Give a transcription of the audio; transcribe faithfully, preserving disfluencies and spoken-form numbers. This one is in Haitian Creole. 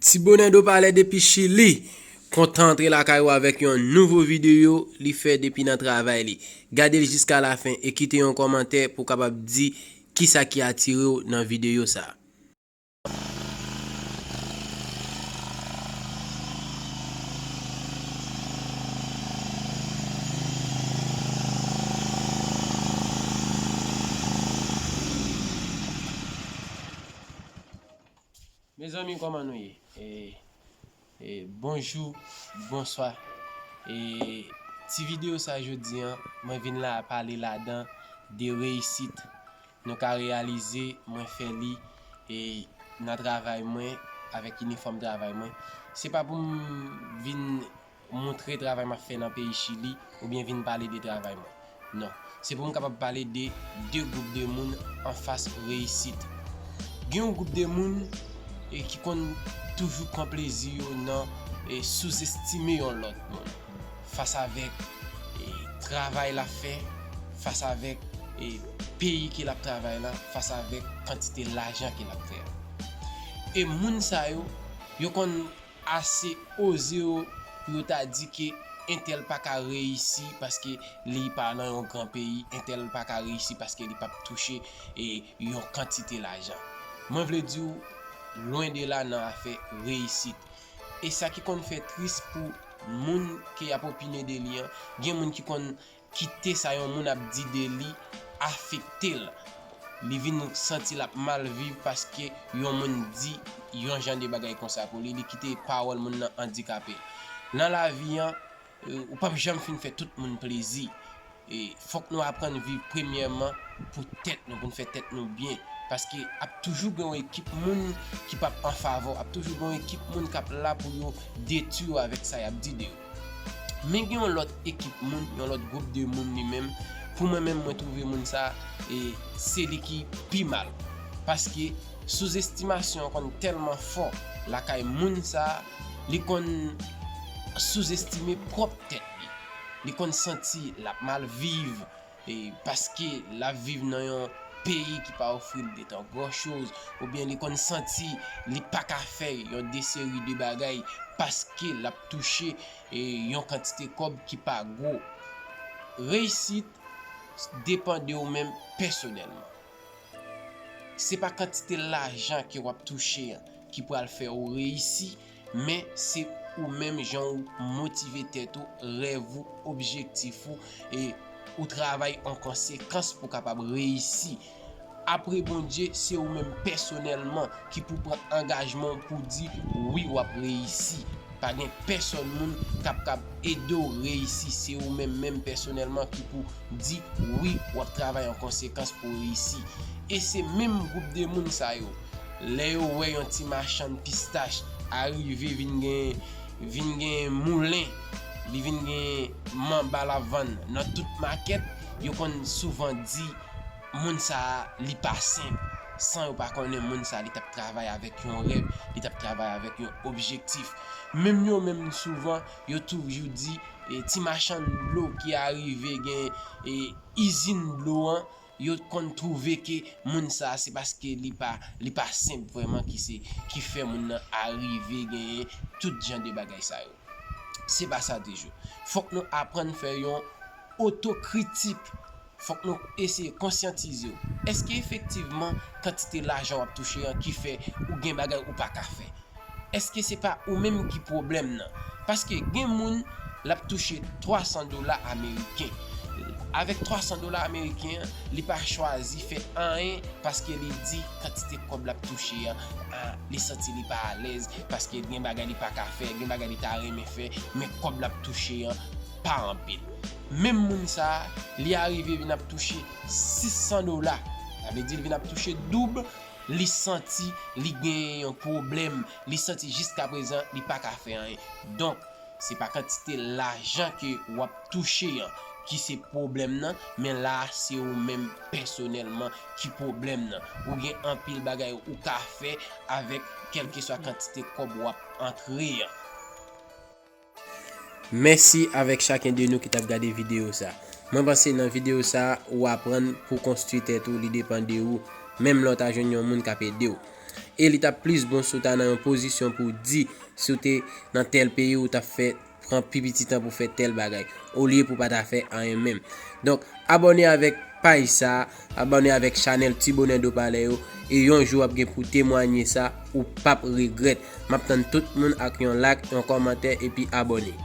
Ti Bonè Dopalè depi Chili, kontan antre lakay ou avèk yon nouvo videyo li fè depi nan travay li. Gade l jiska lafen e kite yon kòmantè pou w kapab di kisa ki atire w nan videyo sa a. Mezanmi, kòman nou ye? E, e, bonjou, bonswa. E, ti videyo sa jodi an, mwen vin la pale ladan de reyisit. Nou ka reyalize, mwen fè li, e, nan travay mwen, avèk inifòm travay mwen. Se pa pou m vin montre travay m ap fè nan peyi Chili oubyen vin pale de travay mwen. Non. Se pou m kapab pale de de gwoup de moun anfas reyisit. Gen yon gwoup de moun, e, ki konn toujou pran plezi yo nan, e, souzestime yon lòt moun fas avèk, e, travay l ap fè, fas avèk, e, peyi ke l ap travay la, fas avèk kantite lajan ke l ap fè a. E moun sa yo, yo konn ase oze yo pou yo ta di ke entèl pa ka reyisi paske li pa nan yon gran peyi, entèl pa ka reyisi paske li p ap touche, e, yon kantite lajan. Mwen vle di w, lwen de la nan afè reyisit. E sa ki konn fè tris pou moun ke y ap opine de li an, gen moun ki konn kite sa yon moun ap di de li afekte l. Li vin santi l ap mal viv paske yon moun di yon jan de bagay konsa pou li, li kite pawòl moun nan andikape l. Nan lavi an, e, ou p ap janm fin fè tout moun plezi. E fòk nou aprann viv premyèman pou tèt nou, pou n fè tèt nou byen. Paske ap toujou gen yon ekip moun ki p ap an favè w, ap toujou gen yon ekip moun k ap la pou yo detwi w avèk sa y ap di de w. Men gen yon lòt ekip moun, yon lòt gwoup de moun li menm, pou mwen menm, mwen twouve moun sa, e, se li ki pi mal. Paske souzestimasyon an konn tèlman fò lakay moun sa, li konn souzestime pwòp tèt li. Li konn santi l ap mal viv, e, paske l ap viv nan yon peyi ki pa ofri l de tan gran choz, oubyen li konn santi li pa ka fè yon de seri de bagay paske l ap touche, e, yon kantite kòb ki pa gwo. Reyisit depann de ou menm pèsonèlman. Se pa kantite lajan ke w ap touche an ki pral fè w reyisi, men se ou menm jan w motive tèt ou, rèv ou, objektif ou, e ou travay an konsekans pou w kapab reyisi. Apre Bondye, se ou menm pèsonèlman ki pou pran angajman w pou di wi, w ap reyisi. Pa gen pèsòn moun k ap kab ede w reyisi. Se ou menm menm pèsonèlman ki pou di wi, w ap travay an konsekans pou w reyisi. E se menm gwoup de moun sa yo, lè yo wè yon ti machann pistach arive vin gen, vin gen moulen, li vin gen manba l ap vann nan tout makèt, yo konn souvan di, moun sa a, li pa senp. San yo pa konnen moun sa a, li t ap travay avèk yon rèv, li t ap travay avèk yon objektif. Menm yo menm souvan, yo toujou di, e, ti machann dlo ki arive gen, e, izin dlo an, yo konn twouve ke moun sa a, se paske li pa, li pa senp vrèman ki se, ki fè moun nan arive genyen tout jan de bagay sa yo. Se pa sa toujou. Fòk nou aprann fè yon otokritik. Fòk nou eseye konsyantize w. Èske efektivman kantite lajan w ap touche an ki fè ou gen bagay ou pa ka fè? Èske se pa ou menm ki pwoblèm nan? Paske gen moun, l ap touche twa san dola ameriken. Avèk twa san dola ameriken an, li pa chwazi fè anyen paske li di kantite kòb l ap touche an, a, li santi li pa alèz paske gen bagay li pa ka fè, gen bagay li ta renmen fè, men kòb l ap touche an pa anpil. Menm moun sa a, li arive vin ap touche sis san dola. Sa vle di l vin ap touche doub, li santi li gen yon pwoblèm, li santi jiskaprezan li pa ka fè anyen. Donk, se pa kantite lajan ke w ap touche an ki se pwoblèm nan, men la a se ou menm pèsonèlman ki pwoblèm nan. Ou gen anpil bagay ou ka fè avèk kèlkeswa kantite kòb w ap antre an. Mèsi avèk chaken de nou ki t ap gade videyo sa. Mwen panse nan videyo sa, ou aprann pou konstwi tèt ou, li depann de ou, menm lè w ta jwenn yon moun k ap ede w. E li t ap plis bon si w ta nan yon pozisyon pou w di si w te nan tèl peyi ou t ap fè pran pi piti tan pou fè tèl bagay, olye pou pa ta fè anyen menm. Donk, abòne avèk paj sa, abòne avèk chanèl Ti Bonè Dopalè yo, e yon jou w ap gen pou temwanye sa, ou p ap regrèt. M ap tann tout moun ak yon like, yon kòmantè, epi abòne.